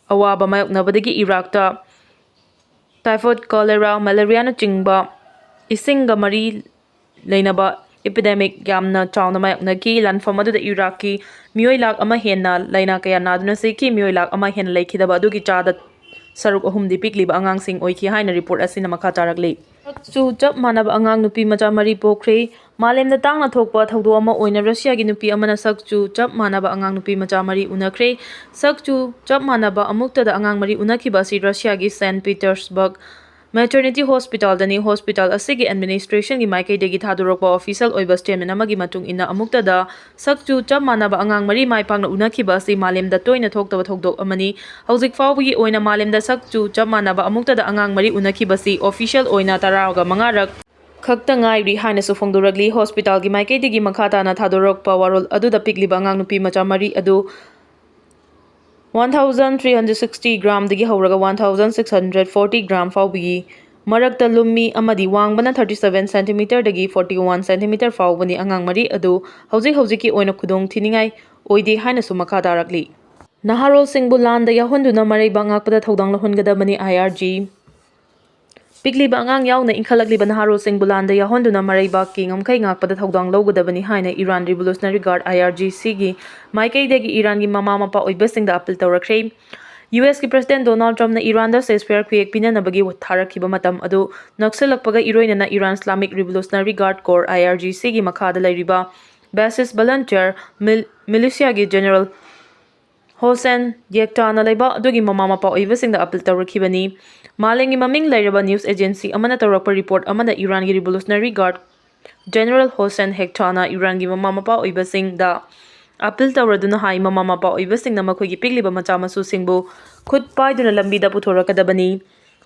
ꯑꯋꯥꯕ ꯃꯥꯌꯣꯛꯅꯕꯗꯒꯤ ꯏꯔꯥꯛꯇ typhoid, cholera, malariaꯅꯆꯤꯡꯕ ꯏꯁꯤꯡꯒ ꯃꯔꯤ ꯂꯩꯅꯕ epidemic ꯌꯥꯝꯅ ꯆꯥꯎꯅ ꯃꯥꯌꯣꯛꯅꯈꯤ꯫ ꯂꯥꯟꯐꯝ ꯑꯗꯨꯗ ꯏꯔꯥꯛꯀꯤ ꯃꯤꯑꯣꯏ ꯂꯥꯛ ꯑꯃ ꯍꯦꯟꯅ ꯂꯥꯏꯅꯥ ꯀꯌꯥ ꯅꯥꯗꯨꯅ ꯁꯤꯈꯤ꯫ ꯃꯤꯑꯣꯏ ꯂꯥꯛ ꯑꯃ ꯍꯦꯟꯅ ꯂꯩꯈꯤꯗꯕ ꯑꯗꯨꯒꯤ ꯆꯥꯗ ꯁꯔꯨꯛ ꯑꯍꯨꯝꯗꯤ ꯄꯤꯛꯂꯤꯕ ꯑꯉꯥꯡꯁꯤꯡ ꯑꯣꯏꯈꯤ ꯍꯥꯏꯅ ꯔꯤꯄꯣꯔꯠ ꯑꯁꯤꯅ ꯃꯈꯥ ꯇꯥꯔꯛꯂꯤ꯫ ꯁꯛꯆꯨ ꯆꯞ ꯃꯥꯟꯅꯕ ꯑꯉꯥꯡ ꯅꯨꯄꯤ ꯃꯆꯥ ꯃꯔꯤ ꯄꯣꯛꯈ꯭ꯔꯦ꯫ ꯃꯥꯂꯦꯝꯗ ꯇꯥꯡꯅ ꯊꯣꯛꯄ ꯊꯧꯗꯣꯛ ꯑꯃ ꯑꯣꯏꯅ ꯔꯁꯤꯌꯥꯒꯤ ꯅꯨꯄꯤ ꯑꯃꯅ ꯁꯛꯆꯨ ꯆꯞ ꯃꯥꯟꯅꯕ ꯑꯉꯥꯡ ꯅꯨꯄꯤ ꯃꯆꯥ ꯃꯔꯤ ꯎꯅꯈ꯭ꯔꯦ꯫ ꯁꯛꯆꯨ ꯆꯞ ꯃꯥꯟꯅꯕ ꯑꯃꯨꯛꯇꯗ ꯑꯉꯥꯡ ꯃꯔꯤ ꯎꯅꯈꯤꯕ ꯑꯁꯤ ꯔꯁꯤꯌꯥꯒꯤ ꯁꯦꯟ ꯄꯤꯇꯔꯁꯕꯔꯒ ꯃꯦꯇꯔꯅꯤꯇꯤ ꯍꯣꯁꯄꯤꯇꯥꯜꯗꯅꯤ꯫ ꯍꯣꯁꯄꯤꯇꯥꯜ ꯑꯁꯤꯒꯤ ꯑꯦꯗꯃꯤꯅꯤꯁꯇ꯭ꯔꯦꯁꯟꯒꯤ ꯃꯥꯏꯀꯩꯗꯒꯤ ꯊꯥꯗꯣꯔꯛꯄ ꯑꯣꯐꯤꯁꯤꯌꯦꯜ ꯑꯣꯏꯕ ꯁ꯭ꯇꯦꯠꯃꯦꯟ ꯑꯃꯒꯤ ꯃꯇꯨꯡ ꯏꯟꯅ, ꯑꯃꯨꯛꯇꯗ ꯁꯛꯆꯨ ꯆꯞ ꯃꯥꯟꯅꯕ ꯑꯉꯥꯡ ꯃꯔꯤ ꯃꯥꯏ ꯄꯥꯛꯅ ꯎꯅꯈꯤꯕ ꯑꯁꯤ ꯃꯥꯂꯦꯝꯗ ꯇꯣꯏꯅ ꯊꯣꯛꯇꯕ ꯊꯧꯗꯣꯛ ꯑꯃꯅꯤ꯫ ꯍꯧꯖꯤꯛ ꯐꯥꯎꯕꯒꯤ ꯑꯣꯏꯅ ꯃꯥꯂꯦꯝꯗ ꯁꯛꯆꯨ ꯆꯞ ꯃꯥꯟꯅꯕ ꯑꯃꯨꯛꯇꯗ ꯑꯉꯥꯡ ꯃꯔꯤ ꯎꯅꯈꯤꯕꯁꯤ ꯑꯣꯐꯤꯁꯤꯌꯦꯜ ꯑꯣꯏꯅ ꯇꯔꯥꯒ ꯃꯉꯥꯔꯛ ꯈꯛꯇ ꯉꯥꯏꯔꯤ ꯍꯥꯏꯅꯁꯨ ꯐꯣꯡꯗꯣꯔꯛꯂꯤ꯫ ꯍꯣꯁꯄꯤꯇꯥꯜꯒꯤ ꯃꯥꯏꯀꯩꯗꯒꯤ ꯃꯈꯥ ꯇꯥꯅ ꯊꯥꯗꯣꯔꯛꯄ ꯋꯥꯔꯣꯜ ꯑꯗꯨꯗ ꯄꯤꯛꯂꯤꯕ ꯑꯉꯥꯡ ꯅꯨꯄꯤ ꯃꯆꯥ ꯃꯔꯤ ꯑꯗꯨ one thousand three hundred sixty ꯒ꯭ꯔꯥꯝꯗꯒꯤ ꯍꯧꯔꯒ one thousand six hundred forty gram ꯐꯥꯎꯕꯒꯤ ꯃꯔꯛꯇ ꯂꯨꯝꯃꯤ ꯑꯃꯗꯤ ꯋꯥꯡꯕꯅ thirty seven centimeterꯗꯒꯤ forty one centimeter ꯐꯥꯎꯕꯅꯤ꯫ ꯑꯉꯥꯡ ꯃꯔꯤ ꯑꯗꯨ ꯍꯧꯖꯤꯛ ꯍꯧꯖꯤꯛꯀꯤ ꯑꯣꯏꯅ ꯈꯨꯗꯣꯡ ꯊꯤꯅꯤꯡꯉꯥꯏ ꯑꯣꯏꯗꯦ ꯍꯥꯏꯅꯁꯨ ꯃꯈꯥ ꯇꯥꯔꯛꯂꯤ꯫ ꯅꯍꯥꯔꯣꯜꯁꯤꯡꯕꯨ ꯂꯥꯟꯗ ꯌꯥꯎꯍꯟꯗꯨꯅ ꯃꯔꯩꯕꯥꯛ ꯉꯥꯛꯄꯗ ꯊꯧꯗꯥꯡ ꯂꯧꯍꯟꯒꯗꯕꯅꯤ, I R G꯫ ꯄꯤꯛꯂꯤꯕ ꯑꯉꯥꯡ ꯌꯥꯎꯅ ꯏꯟꯈꯠꯂꯛꯂꯤꯕ ꯅꯍꯥꯔꯣꯜꯁꯤꯡꯕꯨ ꯂꯥꯟꯗ ꯌꯥꯎꯍꯟꯗꯨꯅ ꯃꯔꯩꯕꯥꯛꯀꯤ ꯉꯝꯈꯩ ꯉꯥꯛꯄꯗ ꯊꯧꯗꯥꯡ ꯂꯧꯒꯗꯕꯅꯤ ꯍꯥꯏꯅ Iran revolutionary guard, I R G Cꯒꯤ ꯃꯥꯏꯀꯩꯗꯒꯤ ꯏꯔꯥꯟꯒꯤ ꯃꯃꯥ ꯃꯄꯥ ꯑꯣꯏꯕꯁꯤꯡꯗ ꯑꯄꯤꯜ ꯇꯧꯔꯛꯈ꯭ꯔꯦ꯫ ꯌꯨ ꯑꯦꯁꯀꯤ ꯄ꯭ꯔꯁꯤꯗꯦꯟ ꯗꯣꯅꯥꯜꯗ ꯇ꯭ꯔꯝꯞꯅ ꯏꯔꯥꯟꯗ ceasefire ꯈꯨꯌꯦꯛ ꯄꯤꯅꯅꯕꯒꯤ ꯊꯥꯔꯛꯈꯤꯕ ꯃꯇꯝ ꯑꯗꯨ ꯅꯛꯁꯤꯜꯂꯛꯄꯒ ꯏꯔꯣꯏꯅꯅ Iran Islamic revolutionary guard corps, I R G Cꯒꯤ ꯃꯈꯥꯗ ꯂꯩꯔꯤꯕ ꯕꯦꯁꯤꯁ ꯚꯂꯟꯇꯤꯌꯔ ꯃꯤꯜ-, ꯃꯤꯂꯤꯁꯤꯌꯥꯒꯤ ꯖꯦꯅꯔꯦꯜ ꯍꯣꯁꯦꯟ ꯌꯦꯛꯇꯥꯅ ꯂꯩꯕꯥꯛ ꯑꯗꯨꯒꯤ ꯃꯃꯥ ꯃꯄꯥ ꯑꯣꯏꯕꯁꯤꯡꯗ ꯑꯄꯤꯜ ꯇꯧꯔꯛꯈꯤꯕꯅꯤ꯫ ꯃꯥꯂꯦꯝꯒꯤ ꯃꯃꯤꯡ ꯂꯩꯔꯕ ꯅ꯭ꯌꯨꯁ ꯑꯦꯖꯦꯟꯁꯤ ꯑꯃꯅ ꯇꯧꯔꯛꯄ ꯔꯤꯄꯣꯔꯠ ꯑꯃꯗ ꯏꯔꯥꯟꯒꯤ ꯔꯤꯚꯣꯂꯨꯁꯅꯔꯤ ꯒꯥꯔꯗ ꯖꯦꯅꯔꯦꯜ ꯍꯣꯁꯦꯟ ꯍꯦꯛꯇꯥꯅ ꯏꯔꯥꯟꯒꯤ ꯃꯃꯥ ꯃꯄꯥ ꯑꯣꯏꯕꯁꯤꯡꯗ ꯑꯄꯤꯜ ꯇꯧꯔꯗꯨꯅ ꯍꯥꯏ, ꯃꯃꯥ ꯃꯄꯥ ꯑꯣꯏꯕꯁꯤꯡꯅ ꯃꯈꯣꯏꯒꯤ ꯄꯤꯛꯂꯤꯕ ꯃꯆꯥ ꯃꯁꯨꯁꯤꯡꯕꯨ ꯈꯨꯠ ꯄꯥꯏꯗꯨꯅ ꯂꯝꯕꯤꯗ ꯄꯨꯊꯣꯔꯛꯀꯗꯕꯅꯤ꯫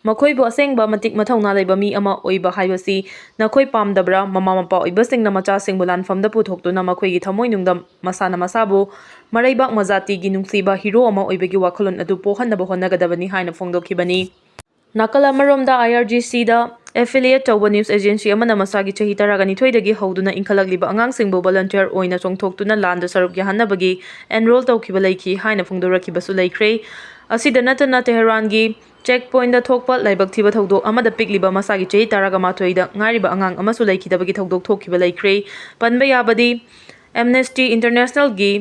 ꯃꯈꯣꯏꯕꯨ ꯑꯁꯦꯡꯕ ꯃꯇꯤꯛ ꯃꯊꯧꯅꯥ ꯂꯩꯕ ꯃꯤ ꯑꯃ ꯑꯣꯏꯕ ꯍꯥꯏꯕꯁꯤ ꯅꯈꯣꯏ ꯄꯥꯝꯗꯕ꯭ꯔꯥ? ꯃꯃꯥ ꯃꯄꯥ ꯑꯣꯏꯕꯁꯤꯡꯅ ꯃꯆꯥꯁꯤꯡꯕꯨ ꯂꯥꯟꯐꯝꯗ ꯄꯨꯊꯣꯛꯇꯨꯅ ꯃꯈꯣꯏꯒꯤ ꯊꯃꯣꯏꯅꯨꯡꯗ ꯃꯁꯥꯅ ꯃꯁꯥꯕꯨ ꯃꯔꯩꯕꯥꯛ ꯃꯖꯥꯇꯤꯒꯤ ꯅꯨꯡꯁꯤꯕ ꯍꯤꯔꯣ ꯑꯃ ꯑꯣꯏꯕꯒꯤ ꯋꯥꯈꯜꯂꯣꯟ ꯑꯗꯨ ꯄꯣꯛꯍꯟꯅꯕ ꯍꯣꯠꯅꯒꯗꯕꯅꯤ ꯍꯥꯏꯅ ꯐꯣꯡꯗꯣꯛꯈꯤꯕꯅꯤ꯫ ꯅꯥꯀꯜ ꯑꯃꯔꯣꯝꯗ, I R G Cꯗ affiliate ꯇꯧꯕ ꯅ꯭ꯌꯨꯁ ꯑꯦꯖꯦꯟꯁꯤ ꯑꯃꯅ ꯃꯁꯥꯒꯤ ꯆꯍꯤ ꯇꯔꯥꯒ ꯅꯤꯊꯣꯏꯗꯒꯤ ꯍꯧꯗꯨꯅ ꯏꯟꯈꯠꯂꯛꯂꯤꯕ ꯑꯉꯥꯡꯁꯤꯡꯕꯨ ꯚꯣꯂꯟꯇꯤꯌꯔ ꯑꯣꯏꯅ ꯆꯣꯡꯊꯣꯛꯇꯨꯅ ꯂꯥꯟꯗ ꯁꯔꯨꯛ ꯌꯥꯍꯟꯅꯕꯒꯤ ꯑꯦꯟꯔꯣꯜ ꯇꯧꯈꯤꯕ ꯂꯩꯈꯤ ꯍꯥꯏꯅ ꯐꯣꯡꯗꯣꯔꯛꯈꯤꯕꯁꯨ ꯂꯩꯈ꯭ꯔꯦ꯫ ꯑꯁꯤꯗ ꯅꯠꯇꯅ, ꯇꯦꯍꯔꯥꯟꯒꯤ ꯆꯦꯛ ꯄꯣꯏꯟꯗ ꯊꯣꯛꯄ ꯂꯥꯏꯕꯛ ꯊꯤꯕ ꯊꯧꯗꯣꯛ ꯑꯃꯗ ꯄꯤꯛꯂꯤꯕ ꯃꯁꯥꯒꯤ ꯆꯍꯤ ꯇꯔꯥꯒ ꯃꯥꯊꯣꯏꯗ ꯉꯥꯏꯔꯤꯕ ꯑꯉꯥꯡ ꯑꯃꯁꯨ ꯂꯩꯈꯤꯗꯕꯒꯤ ꯊꯧꯗꯣꯛ ꯊꯣꯛꯈꯤꯕ ꯂꯩꯈ꯭ꯔꯦ꯫ ꯄꯟꯕ ꯌꯥꯕꯗꯤ, ꯑꯦꯝꯅꯦꯁꯇꯤ ꯏꯟꯇꯔꯅꯦꯁꯅꯦꯜꯒꯤ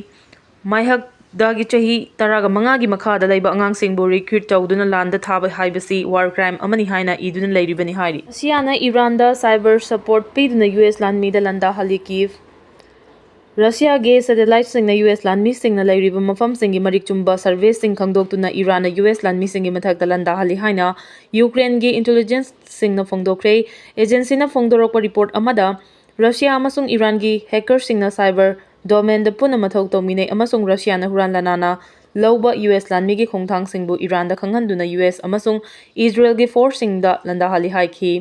ꯃꯥꯏꯍꯛꯗꯒꯤ ꯆꯍꯤ ꯇꯔꯥꯒ ꯃꯉꯥꯒꯤ ꯃꯈꯥꯗ ꯂꯩꯕ ꯑꯉꯥꯡꯁꯤꯡꯕꯨ ꯔꯤꯀ꯭ꯔꯨꯠ ꯇꯧꯗꯨꯅ ꯂꯥꯟꯗ ꯊꯥꯕ ꯍꯥꯏꯕꯁꯤ ꯋꯥꯔ ꯀ꯭ꯔꯥꯏꯝ ꯑꯃꯅꯤ ꯍꯥꯏꯅ ꯏꯗꯨꯅ ꯂꯩꯔꯤꯕꯅꯤ ꯍꯥꯏꯔꯤ꯫ ꯔꯁꯤꯌꯥꯅ ꯏꯔꯥꯟꯗ ꯁꯥꯏꯕꯔ ꯁꯄꯣꯔꯠ ꯄꯤꯗꯨꯅ ꯌꯨ ꯑꯦꯁ ꯂꯥꯟꯃꯤꯗ ꯂꯥꯟꯗꯥꯍꯜꯂꯤ꯫ ꯀꯤꯚ꯫ ꯔꯁꯤꯌꯥꯒꯤ ꯁꯦꯇꯦꯂꯥꯏꯠꯁꯤꯡꯅ ꯌꯨ ꯑꯦꯁ ꯂꯥꯟꯃꯤꯁꯤꯡꯅ ꯂꯩꯔꯤꯕ ꯃꯐꯝꯁꯤꯡꯒꯤ ꯃꯔꯤꯛ ꯆꯨꯝꯕ ꯁꯔꯚꯦꯁꯤꯡ ꯈꯪꯗꯣꯛꯇꯨꯅ ꯏꯔꯥꯟꯅ ꯌꯨ ꯑꯦꯁ ꯂꯥꯟꯃꯤꯁꯤꯡꯒꯤ ꯃꯊꯛꯇ ꯂꯥꯟꯗꯥꯍꯜꯂꯤ ꯍꯥꯏꯅ ꯌꯨꯀ꯭ꯔꯦꯟꯒꯤ ꯏꯟꯇꯦꯂꯤꯖꯦꯟꯁꯁꯤꯡꯅ ꯐꯣꯡꯗꯣꯛꯈ꯭ꯔꯦ꯫ ꯑꯦꯖꯦꯟꯁꯤꯅ ꯐꯣꯡꯗꯣꯔꯛꯄ ꯔꯤꯄꯣꯔꯠ ꯑꯃꯗ, ꯔꯁꯤꯌꯥ ꯑꯃꯁꯨꯡ ꯏꯔꯥꯟꯒꯤ ꯍꯦꯀꯔꯁꯤꯡꯅ ꯁꯥꯏꯕꯔ ꯗꯣꯃꯦꯟꯗ ꯄꯨꯟꯅ ꯃꯊꯧ ꯇꯧꯃꯤꯟꯅꯩ ꯑꯃꯁꯨꯡ ꯔꯁꯤꯌꯥꯅ ꯍꯨꯔꯥꯟ ꯂꯥꯟꯅꯥꯅ ꯂꯧꯕ ꯌꯨ ꯑꯦꯁ ꯂꯥꯟꯃꯤꯒꯤ ꯈꯣꯡꯊꯥꯡꯁꯤꯡꯕꯨ ꯏꯔꯥꯟꯗ ꯈꯪꯍꯟꯗꯨꯅ ꯌꯨ ꯑꯦꯁ ꯑꯃꯁꯨꯡ ꯏꯖꯔꯦꯜꯒꯤ ꯐꯣꯔꯁꯁꯤꯡꯗ ꯂꯥꯟꯗꯥꯍꯜꯂꯤ ꯍꯥꯏꯈꯤ꯫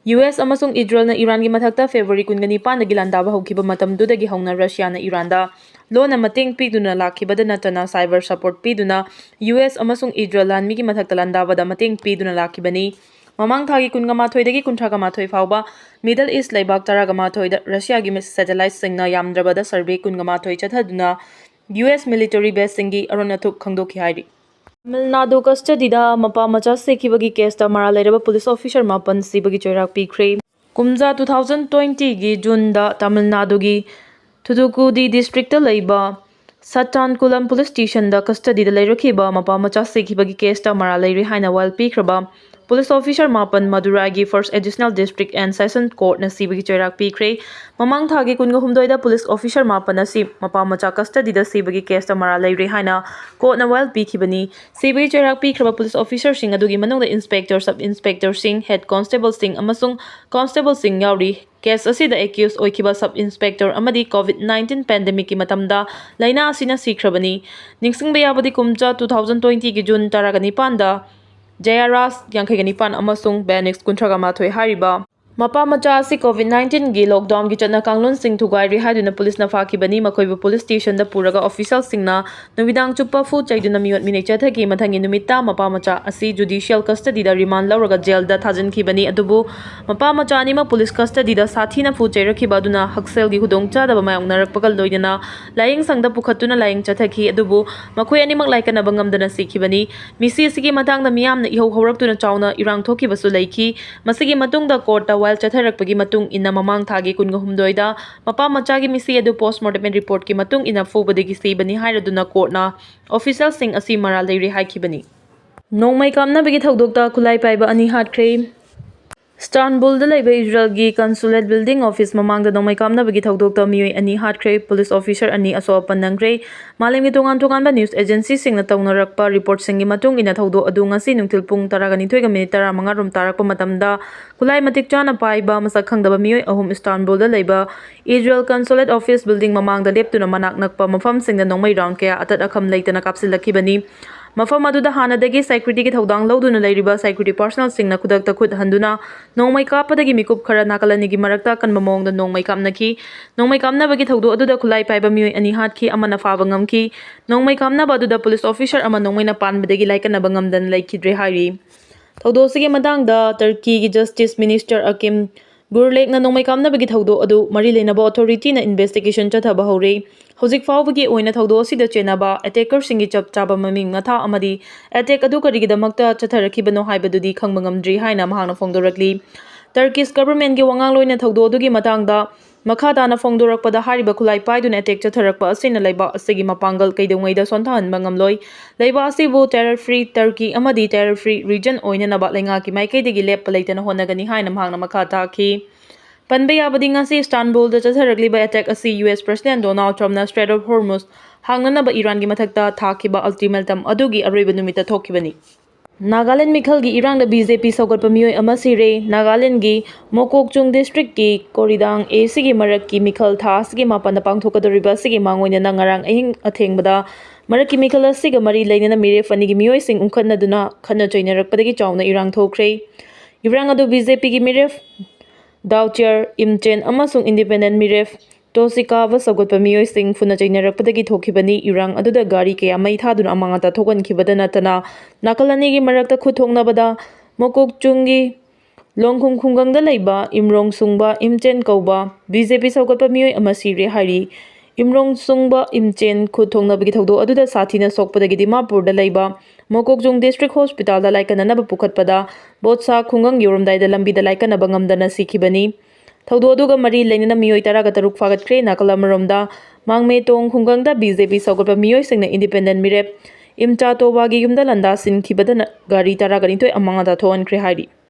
ꯌꯨ ꯑꯦꯁ ꯑꯃꯁꯨꯡ ꯏꯖꯔꯦꯜꯅ ꯏꯔꯥꯟꯒꯤ ꯃꯊꯛꯇ ꯐꯦꯕ꯭ꯔꯨꯋꯥꯔꯤ ꯀꯨꯟꯒ ꯅꯤꯄꯥꯟꯗꯒꯤ ꯂꯥꯟꯗꯥꯕ ꯍꯧꯈꯤꯕ ꯃꯇꯝꯗꯨꯗꯒꯤ ꯍꯧꯅ ꯔꯁꯤꯌꯥꯅ ꯏꯔꯥꯟꯗ ꯂꯣꯟꯅ ꯃꯇꯦꯡ ꯄꯤꯗꯨꯅ ꯂꯥꯛꯈꯤꯕꯗ ꯅꯠꯇꯅ ꯁꯥꯏꯕꯔ ꯁꯄꯣꯔꯠ ꯄꯤꯗꯨꯅ ꯌꯨ ꯑꯦꯁ ꯑꯃꯁꯨꯡ ꯏꯖꯔꯦꯜ ꯂꯥꯟꯃꯤꯒꯤ ꯃꯊꯛꯇ ꯂꯥꯟꯗꯥꯕꯗ ꯃꯇꯦꯡ ꯄꯤꯗꯨꯅ ꯂꯥꯛꯈꯤꯕꯅꯤ꯫ ꯃꯃꯥꯡ ꯊꯥꯒꯤ ꯀꯨꯟꯒ ꯃꯥꯊꯣꯏꯗꯒꯤ ꯀꯨꯟꯊ꯭ꯔꯥꯒ ꯃꯥꯊꯣꯏ ꯐꯥꯎꯕ ꯃꯤꯗꯜ ꯏꯁ ꯂꯩꯕꯥꯛ ꯇꯔꯥꯒ ꯃꯥꯊꯣꯏꯗ ꯔꯁꯤꯌꯥꯒꯤ ꯃꯤ-, ꯁꯦꯇꯦꯂꯥꯏꯠꯁꯤꯡꯅ ꯌꯥꯝꯗ꯭ꯔꯕꯗ ꯁꯔꯚꯦ ꯀꯨꯟꯒ ꯃꯥꯊꯣꯏ ꯆꯠꯊꯗꯨꯅ ꯌꯨ ꯑꯦꯁ ꯃꯤꯂꯤꯇꯔꯤ ꯕꯦꯁꯁꯤꯡꯒꯤ ꯑꯔꯣꯟ ꯑꯊꯨꯞ ꯈꯪꯗꯣꯛꯈꯤ ꯍꯥꯏꯔꯤ꯫ ꯇꯥꯃꯤꯜ ꯅꯥꯗꯨ ꯀꯁꯇꯗꯤꯗ ꯃꯄꯥ ꯃꯆꯥ ꯁꯤꯈꯤꯕꯒꯤ ꯀꯦꯁꯇ ꯃꯔꯥꯜ ꯂꯩꯔꯕ ꯄꯨꯂꯤꯁ ꯑꯣꯐꯤꯁꯔ ꯃꯥꯄꯟ ꯁꯤꯕꯒꯤ ꯆꯩꯔꯥꯛ ꯄꯤꯈ꯭ꯔꯦ꯫ ꯀꯨꯝꯖꯥ two thousand twenty ꯒꯤ ꯖꯨꯟꯗ ꯇꯥꯃꯤꯜ ꯅꯥꯗꯨꯒꯤ ꯊꯨꯊꯨꯀꯨꯗꯤ ꯗꯤꯁꯇ꯭ꯔꯤꯛꯇ ꯂꯩꯕ ꯁꯇꯥꯟꯀꯨꯂꯝ ꯄꯨꯂꯤꯁ ꯁ꯭ꯇꯦꯁꯟꯗ ꯀꯁꯇꯗꯤꯗ ꯂꯩꯔꯛꯈꯤꯕ ꯃꯄꯥ ꯃꯆꯥ ꯁꯤꯈꯤꯕꯒꯤ ꯀꯦꯁꯇ ꯃꯔꯥꯜ ꯂꯩꯔꯦ ꯍꯥꯏꯅ ꯋꯥꯌꯦꯜ ꯄꯤꯈ꯭ꯔꯕ ꯄꯨꯂꯤꯁ ꯑꯣꯐꯤꯁꯔ ꯃꯥꯄꯟ ꯃꯗꯨꯔꯥꯏꯒꯤ first additional district and session ꯀꯣꯔꯠꯅ ꯁꯤꯕꯒꯤ ꯆꯩꯔꯥꯛ ꯄꯤꯈ꯭ꯔꯦ꯫ ꯃꯃꯥꯡ ꯊꯥꯒꯤ ꯀꯨꯟꯒ ꯍꯨꯝꯗꯣꯏꯗ ꯄꯨꯂꯤꯁ ꯑꯣꯐꯤꯁꯔ ꯃꯥꯄꯟ ꯑꯁꯤ ꯃꯄꯥ ꯃꯆꯥ ꯀꯁꯇꯗꯤꯗ ꯁꯤꯕꯒꯤ ꯀꯦꯁꯇ ꯃꯔꯥꯜ ꯂꯩꯔꯦ ꯍꯥꯏꯅ ꯀꯣꯔꯠꯅ ꯋꯥꯌꯦꯜ ꯄꯤꯈꯤꯕꯅꯤ꯫ ꯁꯤꯕꯒꯤ ꯆꯩꯔꯥꯛ ꯄꯤꯈ꯭ꯔꯕ ꯄꯨꯂꯤꯁ ꯑꯣꯐꯤꯁꯔꯁꯤꯡ ꯑꯗꯨꯒꯤ ꯃꯅꯨꯡꯗ ꯏꯟꯁꯄꯦꯛꯇꯔ, ꯁꯕ ꯏꯟꯁꯄꯦꯛꯇꯔꯁꯤꯡ, ꯍꯦꯗ ꯀꯣꯟꯁꯇꯦꯕꯜꯁꯤꯡ ꯑꯃꯁꯨꯡ ꯀꯣꯟꯁꯇꯦꯕꯜꯁꯤꯡ ꯌꯥꯎꯔꯤ꯫ ꯀꯦꯁ ꯑꯁꯤꯗ ꯑꯦꯀ꯭ꯌꯨꯁ ꯑꯣꯏꯈꯤꯕ ꯁꯕ ꯏꯟꯁꯄꯦꯛꯇꯔ ꯑꯃꯗꯤ ꯀꯣꯚꯤꯗ ꯅꯥꯏꯟꯇꯤꯟ ꯄꯦꯟꯗꯦꯃꯤꯛꯀꯤ ꯃꯇꯝꯗ ꯂꯥꯏꯅꯥ ꯑꯁꯤꯅ ꯁꯤꯈ꯭ꯔꯕꯅꯤ꯫ ꯅꯤꯡꯁꯤꯡꯕ ꯌꯥꯕꯗꯤ, ꯀꯨꯝꯖꯥ two thousand twenty ꯒꯤ ꯖꯨꯟ ꯇꯔꯥꯒ ꯅꯤꯄꯥꯟꯗ ꯖꯌꯥꯔꯥꯖ, ꯌꯥꯡꯈꯩꯒ ꯅꯤꯄꯥꯟ, ꯑꯃꯁꯨꯡ ꯕꯦꯅꯤꯛꯁ, ꯀꯨꯟꯊ꯭ꯔꯥꯒ ꯃꯥꯊꯣꯏ ꯍꯥꯏꯔꯤꯕ ꯃꯄꯥ ꯃꯆꯥ ꯑꯁꯤ COVID nineteen ꯒꯤ lockdown ꯒꯤ ꯆꯠꯅ ꯀꯥꯡꯂꯣꯟꯁꯤꯡ ꯊꯨꯒꯥꯏꯔꯤ ꯍꯥꯏꯗꯨꯅ ꯄꯨꯂꯤꯁꯅ ꯐꯥꯈꯤꯕꯅꯤ꯫ ꯃꯈꯣꯏꯕꯨ ꯄꯨꯂꯤꯁ ꯁ꯭ꯇꯦꯁꯟꯗ ꯄꯨꯔꯒ ꯑꯣꯐꯤꯁꯤꯌꯦꯜꯁꯤꯡꯅ ꯅꯨꯃꯤꯗꯥꯡ ꯆꯨꯞꯄ ꯐꯨ ꯆꯩꯗꯨꯅ ꯃꯤꯑꯣꯠ ꯃꯤꯅꯩ ꯆꯠꯊꯈꯤ꯫ ꯃꯊꯪꯒꯤ ꯅꯨꯃꯤꯠꯇ ꯃꯄꯥ ꯃꯆꯥ ꯑꯁꯤ ꯖꯨꯗꯤꯁꯤꯌꯦꯜ ꯀꯁꯇꯗꯤꯗ ꯔꯤꯃꯥꯟ ꯂꯧꯔꯒ ꯖꯦꯜꯗ ꯊꯥꯖꯤꯟꯈꯤꯕꯅꯤ꯫ ꯑꯗꯨꯕꯨ ꯃꯄꯥ ꯃꯆꯥ ꯑꯅꯤꯃꯛ ꯄꯨꯂꯤꯁ ꯀꯁꯇꯗꯤꯗ ꯁꯥꯊꯤꯅ ꯐꯨ ꯆꯩꯔꯛꯈꯤꯕ ꯑꯗꯨꯅ ꯍꯛꯁꯦꯜꯒꯤ ꯈꯨꯗꯣꯡꯆꯥꯗꯕ ꯃꯥꯌꯣꯛꯅꯔꯛꯄꯒ ꯂꯣꯏꯅꯅ ꯂꯥꯌꯦꯡ ꯁꯪꯗ ꯄꯨꯈꯠꯇꯨꯅ ꯂꯥꯌꯦꯡ ꯆꯠꯊꯈꯤ꯫ ꯑꯗꯨꯕꯨ ꯃꯈꯣꯏ ꯑꯅꯤꯃꯛ ꯂꯥꯏꯀꯠꯅꯕ ꯉꯝꯗꯅ ꯁꯤꯈꯤꯕꯅꯤ꯫ ꯃꯤꯁꯤ ꯑꯁꯤꯒꯤ ꯃꯇꯥꯡꯗ ꯃꯤꯌꯥꯝꯅ ꯏꯍꯧ ꯍꯧꯔꯛꯇꯨꯅ ꯆꯥꯎꯅ ꯏꯔꯥꯡ ꯊꯣꯛꯈꯤꯕꯁꯨ ꯂꯩꯈꯤ꯫ ꯃꯁꯤꯒꯤ ꯃꯇꯨꯡꯗ ꯀꯣꯔꯠꯇ ꯋꯥꯌꯦꯜ ꯆꯠꯊꯔꯛꯄꯒꯤ ꯃꯇꯨꯡ ꯏꯟꯅ ꯃꯃꯥꯡ ꯊꯥꯒꯤ ꯀꯨꯟꯒ ꯍꯨꯝꯗꯣꯏꯗ ꯃꯄꯥ ꯃꯆꯥꯒꯤ ꯃꯤꯁꯤ ꯑꯗꯨ ꯄꯣꯁꯃꯣꯔꯇꯦꯝ ꯔꯤꯄꯣꯔꯠꯀꯤ ꯃꯇꯨꯡ ꯏꯟꯅ ꯐꯨꯕꯗꯒꯤ ꯁꯤꯕꯅꯤ ꯍꯥꯏꯔꯗꯨꯅ ꯀꯣꯔꯠꯅ ꯑꯣꯐꯤꯁꯤꯌꯦꯜꯁꯤꯡ ꯑꯁꯤ ꯃꯔꯥꯜ ꯂꯩꯔꯤ ꯍꯥꯏꯈꯤꯕꯅꯤ꯫ ꯅꯣꯡꯃꯩ ꯀꯥꯞꯅꯕꯒꯤ ꯊꯧꯗꯣꯛꯇ ꯈꯨꯠꯂꯥꯏ ꯄꯥꯏꯕ ꯑꯅꯤ ꯍꯥꯠꯈ꯭ꯔꯦ꯫ ꯏꯁꯇꯥꯟꯕꯨꯜꯗ ꯂꯩꯕ ꯏꯖꯔꯦꯜꯒꯤ consulate building office ꯃꯃꯥꯡꯗ ꯅꯣꯡꯃꯩ ꯀꯥꯞꯅꯕꯒꯤ ꯊꯧꯗꯣꯛꯇ ꯃꯤꯑꯣꯏ ꯑꯅꯤ ꯍꯥꯠꯈ꯭ꯔꯦ꯫ ꯄꯨꯂꯤꯁ ꯑꯣꯐꯤꯁꯔ ꯑꯅꯤ ꯑꯁꯣꯛ ꯑꯄꯟ ꯅꯪꯈ꯭ꯔꯦ꯫ ꯃꯥꯂꯦꯝꯒꯤ ꯇꯣꯉꯥꯟ ꯇꯣꯉꯥꯟꯕ news agency ꯁꯤꯡꯅ ꯇꯧꯅꯔꯛꯄ ꯔꯤꯄꯣꯔꯠꯁꯤꯡꯒꯤ ꯃꯇꯨꯡ ꯏꯟꯅ ꯊꯧꯗꯣꯛ ꯑꯗꯨ ꯉꯁꯤ ꯅꯨꯡꯊꯤꯜ ꯄꯨꯡ ꯇꯔꯥꯒ ꯅꯤꯊꯣꯏꯒ ꯃꯤꯅꯤꯠ ꯇꯔꯥꯃꯉꯥ ꯔꯣꯝ ꯇꯥꯔꯛꯄ ꯃꯇꯝꯗ ꯈꯨꯠꯂꯥꯏ ꯃꯇꯤꯛ ꯆꯥꯅ ꯄꯥꯏꯕ ꯃꯁꯛ ꯈꯪꯗꯕ ꯃꯤꯑꯣꯏ ꯑꯍꯨꯝ ꯏꯁꯇꯥꯟꯕꯨꯜꯗ ꯂꯩꯕ ꯏꯖꯔꯦꯜ consulate office building ꯃꯃꯥꯡꯗ ꯂꯦꯞꯇꯨꯅ ꯃꯅꯥꯛ ꯅꯛꯄ ꯃꯐꯝꯁꯤꯡꯗ ꯅꯣꯡꯃꯩ ꯔꯥꯎꯟ ꯀꯌꯥ ꯑꯇꯠ ꯑꯈꯝ ꯂꯩꯇꯅ ꯀꯥꯞꯁꯤꯜꯂꯛꯈꯤꯕꯅꯤ꯫ ꯃꯐꯝ ꯑꯗꯨꯗ ꯍꯥꯟꯅꯗꯒꯤ security ꯒꯤ ꯊꯧꯗꯥꯡ ꯂꯧꯗꯨꯅ ꯂꯩꯔꯤꯕ security personnel ꯁꯤꯡꯅ ꯈꯨꯗꯛꯇ ꯈꯨꯠ ꯍꯟꯗꯨꯅ ꯅꯣꯡꯃꯩ ꯀꯥꯞꯄꯗꯒꯤ ꯃꯤꯀꯨꯞ ꯈꯔ ꯅꯥꯀꯜ ꯑꯅꯤꯒꯤ ꯃꯔꯛꯇ ꯑꯀꯟꯕ ꯃꯑꯣꯡꯗ ꯅꯣꯡꯃꯩ ꯀꯥꯞꯅꯈꯤ꯫ ꯅꯣꯡꯃꯩ ꯀꯥꯞꯅꯕꯒꯤ ꯊꯧꯗꯣꯛ ꯑꯗꯨꯗ ꯈꯨꯠꯂꯥꯏ ꯄꯥꯏꯕ ꯃꯤꯑꯣꯏ ꯑꯅꯤ ꯍꯥꯠꯈꯤ, ꯑꯃꯅ ꯐꯥꯕ ꯉꯝꯈꯤ꯫ ꯅꯣꯡꯃꯩ ꯀꯥꯞꯅꯕ ꯑꯗꯨꯗ ꯄꯨꯂꯤꯁ ꯑꯣꯐꯤꯁꯔ ꯑꯃ ꯅꯣꯡꯃꯩꯅ ꯄꯥꯟꯕꯗꯒꯤ ꯂꯥꯏꯀꯠꯅꯕ ꯉꯝꯗꯅ ꯂꯩꯈꯤꯗ꯭ꯔꯦ ꯍꯥꯏꯔꯤ꯫ ꯊꯧꯗꯣꯛ ꯑꯁꯤꯒꯤ ꯃꯇꯥꯡꯗ ꯇꯔꯀꯤꯒꯤ justice minister ꯑꯀꯤꯝ ꯒꯨꯔꯂꯦꯛꯅ ꯅꯣꯡꯃꯩ ꯀꯥꯞꯅꯕꯒꯤ ꯊꯧꯗꯣꯛ ꯑꯗꯨ ꯃꯔꯤ ꯂꯩꯅꯕ authority ꯅ investigation ꯆꯠꯊꯕ ꯍꯧꯔꯦ꯫ ꯍꯧꯖꯤꯛ ꯐꯥꯎꯕꯒꯤ ꯑꯣꯏꯅ ꯊꯧꯗꯣꯛ ꯑꯁꯤꯗ ꯆꯦꯟꯅꯕ attacker ꯁꯤꯡꯒꯤ ꯆꯞ ꯆꯥꯕ ꯃꯃꯤꯡ ꯃꯊꯥ ꯑꯃꯗꯤ attack ꯑꯗꯨ ꯀꯔꯤꯒꯤꯗꯃꯛꯇ ꯆꯠꯊꯔꯛꯈꯤꯕꯅꯣ ꯍꯥꯏꯕꯗꯨꯗꯤ ꯈꯪꯕ ꯉꯝꯗ꯭ꯔꯤ ꯍꯥꯏꯅ ꯃꯍꯥꯛꯅ ꯐꯣꯡꯗꯣꯔꯛꯂꯤ꯫ Turkish government ꯀꯤ ꯋꯥꯉꯥꯡꯂꯣꯏꯅ ꯊꯧꯗꯣꯛ ꯑꯗꯨꯒꯤ ꯃꯇꯥꯡꯗ ꯃꯈꯥ ꯇꯥꯅ ꯐꯣꯡꯗꯣꯔꯛꯄꯗ ꯍꯥꯏꯔꯤꯕ ꯈꯨꯠꯂꯥꯏ ꯄꯥꯏꯗꯨꯅ attack ꯆꯠꯊꯔꯛꯄ ꯑꯁꯤꯅ ꯂꯩꯕꯥꯛ ꯑꯁꯤꯒꯤ ꯃꯄꯥꯡꯒꯜ ꯀꯩꯗꯧꯉꯩꯗ ꯁꯣꯟꯊꯍꯟꯕ ꯉꯝꯂꯣꯏ꯫ ꯂꯩꯕꯥꯛ ꯑꯁꯤꯕꯨ terror free Turkey ꯑꯃꯗꯤ terror free region ꯑꯣꯏꯅꯅꯕ ꯂꯩꯉꯥꯛꯀꯤ ꯃꯥꯏꯀꯩꯗꯒꯤ ꯂꯦꯞꯄ ꯂꯩꯇꯅ ꯍꯣꯠꯅꯒꯅꯤ ꯍꯥꯏꯅ ꯃꯍꯥꯛꯅ ꯃꯈꯥ ꯇꯥꯈꯤ꯫ ꯄꯟꯕ ꯌꯥꯕꯗꯤ ꯉꯁꯤ ꯏꯁꯇꯥꯟꯕꯨꯜꯗ ꯆꯠꯊꯔꯛꯂꯤꯕ attack ꯑꯁꯤ US President Donald Trump ꯅ Strait of Hormuz ꯍꯥꯡꯅꯅꯕ ꯏꯔꯥꯟꯒꯤ ꯃꯊꯛꯇ ꯊꯥꯈꯤꯕ ultimatum ꯑꯗꯨꯒꯤ ꯑꯔꯣꯏꯕ ꯅꯨꯃꯤꯠꯇ ꯊꯣꯛꯈꯤꯕꯅꯤ꯫ ꯅꯥꯒꯥꯂꯦꯟ ꯃꯤꯈꯜꯒꯤ ꯏꯔꯥꯡꯗ BJP ꯁꯧꯒꯠꯄ ꯃꯤꯑꯣꯏ ꯑꯃ ꯁꯤꯔꯦ꯫ ꯅꯥꯒꯥꯂꯦꯟꯒꯤ ꯃꯣꯀꯣꯛꯆꯨꯡ district ꯀꯤ ꯀꯣꯔꯤꯗꯥꯡ A ꯁꯤꯒꯤ ꯃꯔꯛꯀꯤ ꯃꯤꯈꯜ ꯊꯥ ꯑꯁꯤꯒꯤ ꯃꯥꯄꯟꯗ ꯄꯥꯡꯊꯣꯛꯀꯗꯧꯔꯤꯕ ꯑꯁꯤꯒꯤ ꯃꯥꯡꯑꯣꯏꯅꯅ ꯉꯔꯥꯡ ꯑꯍꯤꯡ ꯑꯊꯦꯡꯕꯗ ꯃꯔꯛꯀꯤ ꯃꯤꯈꯜ ꯑꯁꯤꯒ ꯃꯔꯤ ꯂꯩꯅꯅ ꯃꯤꯔꯦꯞ ꯑꯅꯤꯒꯤ ꯃꯤꯑꯣꯏꯁꯤꯡ ꯎꯪꯈꯠꯅꯗꯨꯅ ꯈꯠꯅ ꯆꯩꯅꯔꯛꯄꯗꯒꯤ ꯆꯥꯎꯅ ꯏꯔꯥꯡ ꯊꯣꯛꯈ꯭ꯔꯦ꯫ ꯏꯔꯥꯡ ꯑꯗꯨ BJP ꯒꯤ ꯃꯤꯔꯦꯞ ꯗꯥꯎꯆꯤꯌꯔ, ꯏꯝꯆꯦꯟ ꯑꯃꯁꯨꯡ ꯏꯟꯗꯤꯄꯦꯟꯗꯦꯟ ꯃꯤꯔꯦꯞ ꯇꯣꯁꯤꯀꯥꯕ ꯁꯧꯒꯠꯄ ꯃꯤꯑꯣꯏꯁꯤꯡ ꯐꯨꯅ ꯆꯩꯅꯔꯛꯄꯗꯒꯤ ꯊꯣꯛꯈꯤꯕꯅꯤ꯫ ꯏꯔꯥꯡ ꯑꯗꯨꯗ ꯒꯥꯔꯤ ꯀꯌꯥ ꯃꯩ ꯊꯥꯗꯨꯅ ꯑꯃꯥꯡ ꯑꯇꯥ ꯊꯣꯛꯍꯟꯈꯤꯕꯗ ꯅꯠꯇꯅ ꯅꯥꯀꯜ ꯑꯅꯤꯒꯤ ꯃꯔꯛꯇ ꯈꯨꯠ ꯊꯣꯛꯅꯕꯗ ꯃꯣꯀꯣꯛꯆꯨꯡꯒꯤ ꯂꯣꯡꯈꯨꯝ ꯈꯨꯡꯒꯪꯗ ꯂꯩꯕ ꯏꯝꯔꯣꯡ ꯁꯨꯡꯕ ꯏꯝꯆꯦꯟ ꯀꯧꯕ ꯕꯤ ꯖꯦ ꯄꯤ ꯁꯧꯒꯠꯄ ꯃꯤꯑꯣꯏ ꯑꯃ ꯁꯤꯔꯦ ꯍꯥꯏꯔꯤ꯫ ꯏꯝꯔꯣꯡ ꯁꯨꯡꯕ ꯏꯝꯆꯦꯟ ꯈꯨꯠ ꯊꯣꯛꯅꯕꯒꯤ ꯊꯧꯗꯣꯛ ꯑꯗꯨꯗ ꯁꯥꯊꯤꯅ ꯁꯣꯛꯄꯗꯒꯤ ꯗꯤꯃꯥꯄꯨꯔꯗ ꯂꯩꯕ ꯃꯣꯀꯣꯛꯆꯨꯡ ꯗꯤꯁꯇ꯭ꯔꯤꯛ ꯍꯣꯁꯄꯤꯇꯥꯜꯗ ꯂꯥꯏꯀꯠꯅꯅꯕ ꯄꯨꯈꯠꯄꯗ ꯕꯣꯠꯁꯥ ꯈꯨꯡꯒꯪ ꯌꯧꯔꯝꯗꯥꯏꯗ ꯂꯝꯕꯤꯗ ꯂꯥꯏꯀꯠꯅꯕ ꯉꯝꯗꯅ ꯁꯤꯈꯤꯕꯅꯤ꯫ ꯊꯧꯗꯣꯛ ꯑꯗꯨꯒ ꯃꯔꯤ ꯂꯩꯅꯅ ꯃꯤꯑꯣꯏ ꯇꯔꯥꯒ ꯇꯔꯨꯛ ꯐꯥꯒꯠꯈ꯭ꯔꯦ꯫ ꯅꯥꯀꯜ ꯑꯃꯔꯣꯝꯗ ꯃꯥꯡꯃꯦꯇꯣꯡ ꯈꯨꯡꯒꯪꯗ ꯕꯤ ꯖꯦ ꯄꯤ ꯁꯧꯒꯠꯄ ꯃꯤꯑꯣꯏꯁꯤꯡꯅ ꯏꯟꯗꯤꯄꯦꯟꯗꯦꯟ ꯃꯤꯔꯦꯞ ꯏꯝꯆꯥ ꯇꯣꯕꯥꯒꯤ ꯌꯨꯝꯗ ꯂꯥꯟꯗꯥꯁꯤꯟꯈꯤꯕꯗꯅ ꯒꯥꯔꯤ ꯇꯔꯥꯒ ꯅꯤꯊꯣꯏ ꯑꯃꯥꯡ ꯑꯇꯥ ꯊꯣꯛꯍꯟꯈ꯭ꯔꯦ ꯍꯥꯏꯔꯤ꯫